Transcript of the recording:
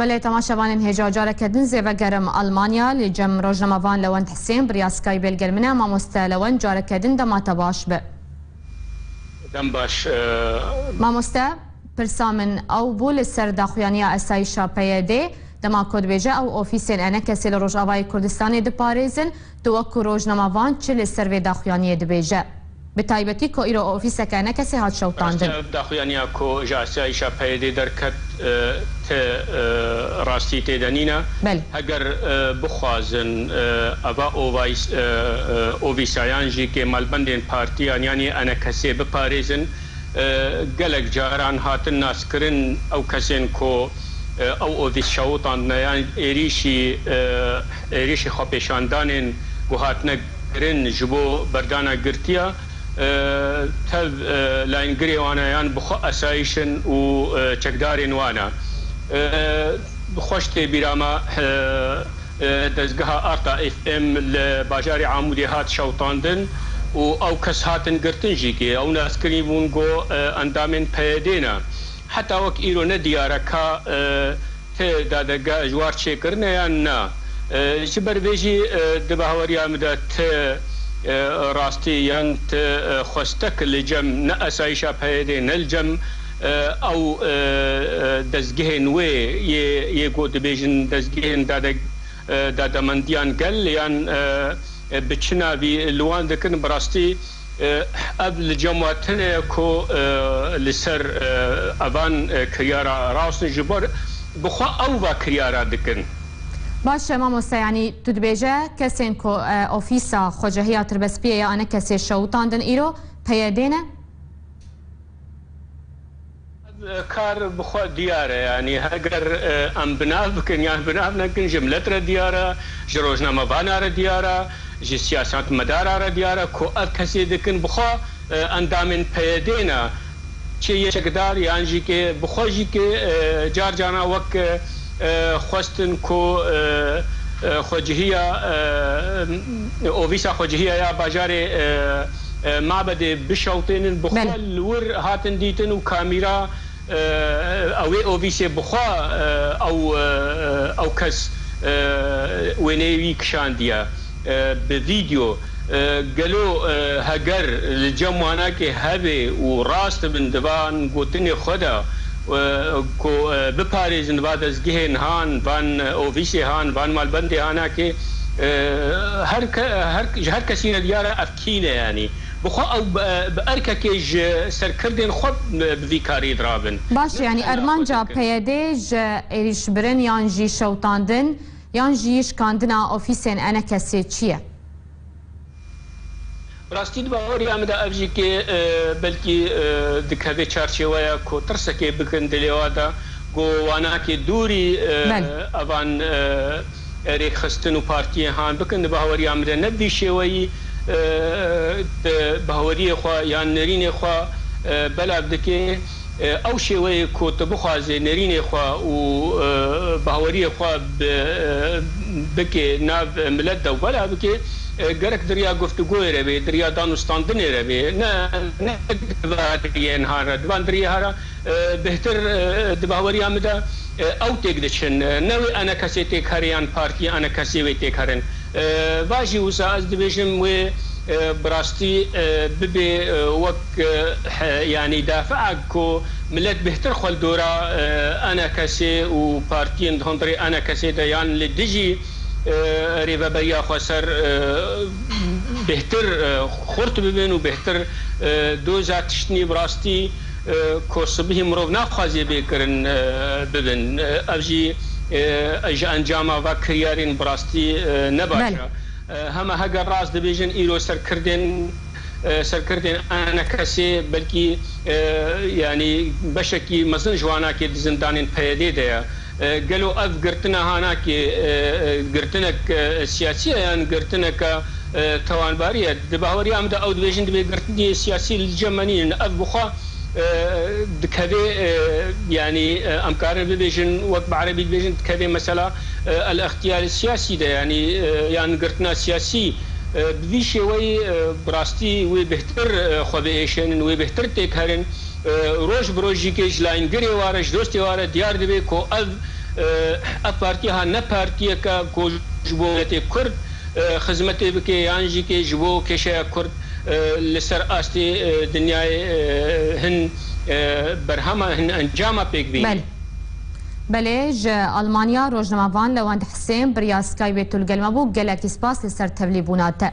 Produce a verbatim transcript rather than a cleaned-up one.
Belê, temaşevanên hêja, careke din zêvegerim Almanya, li cem rojnamevan Lewend Hisên bi riya Skypeê li gel min e. Mamoste Lewend, careke din dema te baş be. Dem baş, e, Mamoste, pirsa min ew bû li ser daxuyaniya esayîşa P Y D, dema ku dibêje ew ofîsên ENKSê li Rojavayê Kurdistanê diparêzin, tu wek ku rojnamevan çi li ser vê daxuyaniyê dibêje? Bi taybetî ku îro ofîseke ENKSê hat şewitandin. Rastî ev daxuyaniya ku ji esayîşa P Y D derket, e, ti, e, rastî tê de nîne. Belê. Heger, e, bixwazin, e, eva ovayîs-, e, e, ovîsayan jî kê malbendên partiyan yan yê ENKSê biparêzin, e, gelek caran hatin naskirin ew kesên ku, e, ew ovîs şewitandine yan êrîşî, e, êrîşî xwepêşandanên ku hatine kirin ji bo berdana girtiya, e, tev, e, layîngirê wan e yan bi xwe esayîş in û, e, çekdarên wan e. E, xweş tê bîra me, e, e, dezgeha Arta F M li bajarê Amûdê hat şewitandin û ew kes hatin girtin jî kê ew naskirî bûn ku, e, endamên P Y D ne. Heta wek îro ne diyar e ka, e, ti dadege ji war çêkirine yan na. E, ji ber vê jî, e, di bahweriya min de ti, e, rastî yan ti, e, xwestek li cem ne esayîşa P Y D ne li cem, e, ew, e, e, dezgehên wê yê, yê ku dibêjin dezgehên dade-, e, dademendiyan gel yan, e, e, bi çi navî li wan dikin, bi rastî, e, ev li cem we tune ye ku, e, li ser, e, evan, e, kiryara rast in, ji ber bi xwe ew va kiryara dikin. Baş e mamoste, yanî tu dibêje kesên ku, e, ofîsa xwecehiya tirbespiyê ya ENKSê şewitandin îro P Y D ne? Kar bi xwe diyar e, yanî heger, e, em bi nav bikin yan bi nav nekin, ji milet re diyar e, ji rojnamevana re diyar e, ji siyasetmedara re diyar e ku ev kesê dikin bi xwe, e, endamên P Y D ne, çi yê çekdar yan jî kê bi xwe jî kê, e, car carna wek, e, e, xwestin ku, e, e, xwecihiya, e, ovîsa xwecihiya ya bajarê, e, e, Mabedê bişewtênin, bi xwe Belê. li wir hatin dîtin û kamîra, e, ew ê ovîsê bi xwe, e, ew, e, ew kes, e, wêneyê wî kişandiye, e, bi vîdeo. E, gelo, e, heger li cem wanakê hebe û rast bin di van gotinê xwe de, e, ku, e, biparêzin va dezgehên han, van, e, ofîsê han, van malbendê hanakê, e, her ke-, her, ji her kesî re diyar e ev kî ne, yanî bi xwe ew bi, bi erkekê ji serkirdên xwe bi vî karî dirabin. Baş, yanî ermanca P Y D ji êrîşbirin yan jî şewitandin yan jî şikandina ofîsên ENKSê çi ye? Bi rastî di baweriya min de ev jî kê, e, belkî, e, dikeve çarçeweya ku tirsekê bikin dilê wa de, ku wanakê dûrî, e, Belê. evan, e, rêkxistin û partiyên han bikin, di baweriya min de ne bi vî şêweyî, e, di baweriyê xwe yan nerînê xwe, e, belav dike. E, ew şêweyê ku tu bixwazê nerînê xwe û, e, baweriyê xwe bi, e, bike nav milet de û bela bike, e, gerek di riya guftûgoyê re bê, di riya danûstandinê re bê, ne, ne di van riyên han re. Di van riyê han re, e, bêhtir, e, di baweriya min de, e, ew têk diçin. E, ne wê ENKSê têk here yan partiyê ENKSê wê têk herin. E, va jî wisa ez dibêjim wê, e, bi rastî, e, bibê, e, wek, e, he, yanî dafiak ku milet bêhtir xwe li dora, e, ENKSê û partiyên di hundirê ENKSê de yan li dijî, e, rêveberiya xweser, e, bêhtir, e, xurt bibin û bêhtir, e, doza tiştnî bi rastî, e, ku sibihî mirov naxwazê bê kirin, e, bibin. E, ev jî, e, ji encama va kiryarên bi rastî, e, ne baş Belê. e. E, hema heger rast dibêjin, îro serkirdên, e, serkirdên ENKSê belkî, e, yanî beşekî mezin ji wanakê di zindanên P Y D de ye. E, gelo ev girtina hanakê, e, e, girtinek, e, siyasî ye yan girtineke, e, tawanbarî ye? Di baweriya min de ew dibêjin, divê girtinê siyasî li cem me nînin. Ev bi xwe, e, dikeve, e, yanî, e, em karin bibêjin, wek bi erebî dibêjin, dikeve mesela, e, el-ixtiyarê siyasî de, yanî, e, yan girtina siyasî. E, bi vî şêweyî, e, bi rastî wê bêhtir, e, xwe biêşenin, wê bêhtir têk herin. E, roj bi roj jî kê ji layîngirê wa re, ji dostê wa re diyar dibe ku ev, Ev partiya ha ne partiyeke ku ji bo miletê Kurd xizmetê bike yan jî ke ji bo kêşeya Kurd li ser astê dinyayê hin berhema, hin encama pêk bîne. Belê. Belê, ji Almanya rojnamevan Lewend Hisên bi riya Skypeê tu li gel me bû. Gelekî spas li ser tevlîbûna te.